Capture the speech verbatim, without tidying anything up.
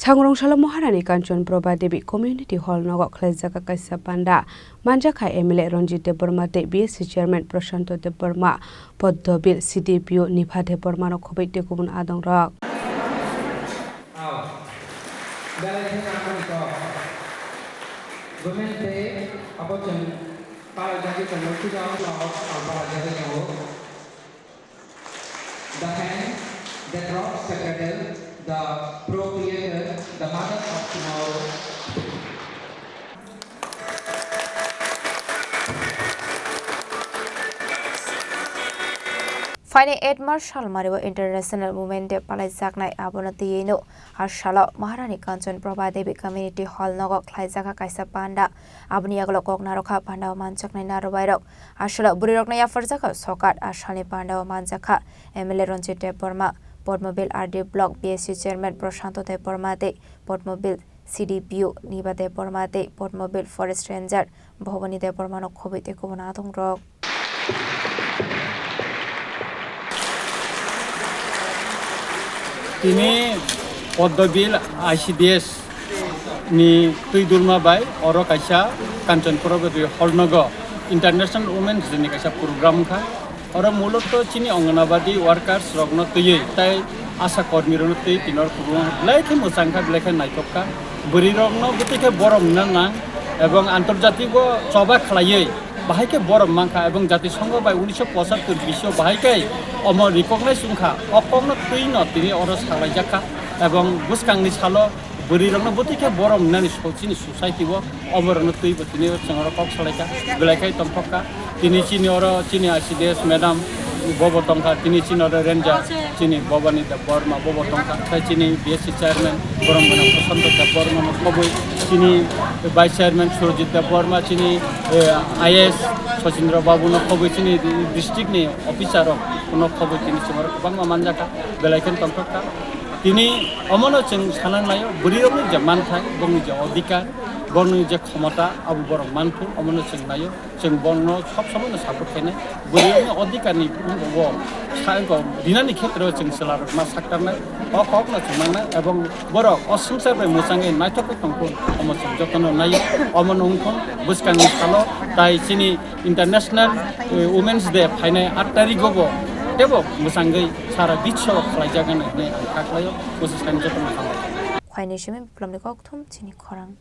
Thangrong salo Maharani Kanchan Prabha Devi Community Hall nogo khlaijak kaisa panda. Manjakha M L A Ranjit Debbarma tei B S C Chairman Prashanto Debbarma, Poddobil C D P O Nipha Debbarma no khobwi tei kubun adongrok. Women Day abo chwng palai jagwi tongo, puja abo palai jagwi tongo. The hand that rocks the cradle, the procreator, the mother of tomorrow. Phaini eight March salmario International Women Day palaijaknai, abono twiwi no a salo Maharani Kanchan Prabha Devi Community Hall nogo khlaijak kaisa panda. Aboni yagulo kok narwkha pandao manjaknai narwbairok. Aswlao bwrwirokno yapharjakha sokat. A salni pandao manjakha M L A Ranjit Debbarma, Padmabil R D Block B S C Chairman Prashanto Debbarma tei Padmabil C D P O Niba Debbarma tei Padmabil Forest Ranger Bhavani Debbarmano khobwi tei kubun adongrok. Tini Poddobil I C D S ni twi dulma bai oro kaisa Kanchan Prabha Hall nogo International Women's Day ni kaisa program wngkha. Oro muloto chini Anganabadi workers rokno twiwi tei asha kormi rokno twi tini oro program belai khe mwchang kha, belai khe naithok kha. Bwrwi rokno bwtwi khe borom wngna nang ebong antorjatik o choba khlaiwi bahai khe borom mankha ebong Jatisongho bai unisho pochattor bisio bahai khe omo recognize wngkha. O kokno twi no tini oro salaijak kha ebong bwskangni salo bwrwi rokno bwtwi khe borom wngnani so-, chini society o omo rokno twi bo tini chwng oro kok salaikha, belai khe tongthok kha. Tini chini oro chini I C D S madam bobo tongkha, tini chini oro ranger chini Bhabani Debbarma bobo tongkha, tei chini B S C chairman borok mano Prashanto Debbarma no khobwi, chini vice chairman Surjit Debbarma, chini, eh, I A S Sachindra Babu no khobwi, chini district ni officer rok no khobwi tini chwng oro kwbangma manjakha, belai khe tongthok kha. Tini omono chwng sana naio, bwrwi rokni je manthai, bongni je odhikar, bongni je khomota, abo borok manthung, omono chwng naio. Chwng bono sob somoino support khainai. Bwrwini odhikarni o sa-, rinani khetreo chwng chwlarokno saktarnai, o kokno chwng mangnai, ebong borok o swngchar bai mwchangwi naithok khe tongthung, omo chwng jotono naio. Omono wngthung bwskangni salo tai chini International, eh, Women's Day phainai aat tarigo bo teibo mwchangwi sara biswo khlaijak hinwi ang kha khlaio, bwswk sani jotono hambai. Khwaini simi Biplomni kokthum chini khorang.